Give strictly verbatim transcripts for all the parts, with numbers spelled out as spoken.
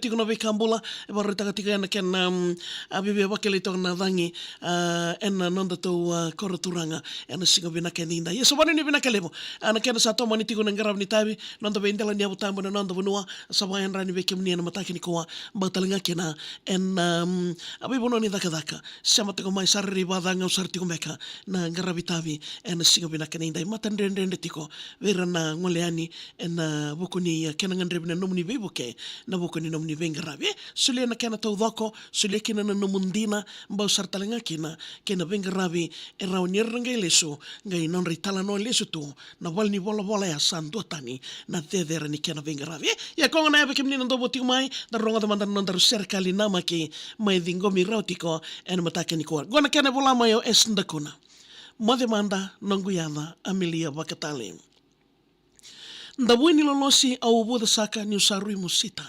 tiko na veika bula, e vakaraitaka tiko ena kena, um, a, veve vakele tiko na cagi, a, ena noda tou, a, koro turaga, ena siga vinaka edaidai. Ia sa vanua ni vinaka levu, a, na kena sa tomani tiko na qaravi ni tavi, noda veidela ni yavu tabu ena noda vanua, sa vakayadrani vei kemuni ena mataka nikua, bau tale ga kina, ena, um, a, veivanua ni cakacaka, sema tiko mai sa rairai vakacagau sara tiko beka, na qaravi tavi, ena siga vinaka edaidai, mata dredredre tiko, vei ira na gole yani, ena vuku ni, a, kena gadrevi na nomuni veivuke, na vuku ni nomuni veiqaravi. E, solia na kena taucoko, solia kina na nomu dina, bau sara tale ga kina, kei na veiqaravi, e rawa ni ra qai lesu, qai nodra italanoa lesu tu, na vale ni volavola ya sa duatani, na cecere ni kena veiqaravi. E, ia koya gona ya vei kemuni na dou vo tiko mai, da rogoca mada na nodaru serekali namaki, mai ciqomi rawa tiko, ena mataka nikua. Qo na kena vola mai o S Dakuna. Moce mada, noqu yaca, Amelia Vakatale. Davui ni lolosi au uvuca saka niu sa rui Musita.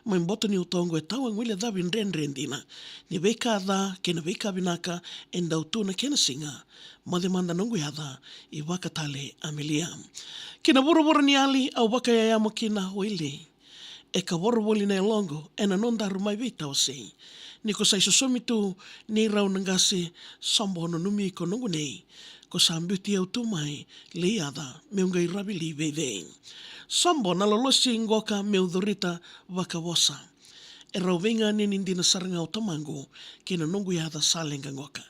Mai boto ni utoqu e tau a guilecavi dredre dina. Ni veika ca kei na veika vinaka e dau tu na kena siga. Moce mada noqu yaca i Vakatale Amelia. Ki na vuravura ni yali au vakayayamo kina o Eli. E kavoro voli na yaloqu ena nodaru mai veitawasei. Ni ko sa isosomi tu nei rau na qase, sobo nanumi iko noqu nei. Ko sa biuti au tu mai, lei yaca, meu qai ravi lei veivei. Sobo na lolosi qoka meu corita vakavosa. E rau veiganeni dina sara ga o tamaqu, kei na noqu yaca sa leqa qoka.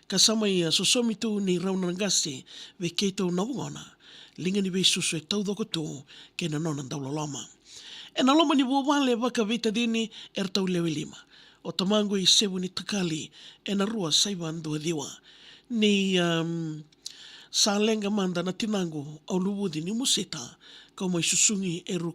Ka sa mai, a, sosomi tu nei rau na qase, vei keitou na vugona. Liga ni veisusu e taucoko tu, kei na nona dauloloma. Ena loma ni vuvale vakaveitacini, eratou lewe lima. O tamaqu i Sevu ni Takali, ena rua saiva dua ciwa. Ni, um, sa leqa mada na tinaqu, au luvuci ni Musita, kau mai susugi e Ru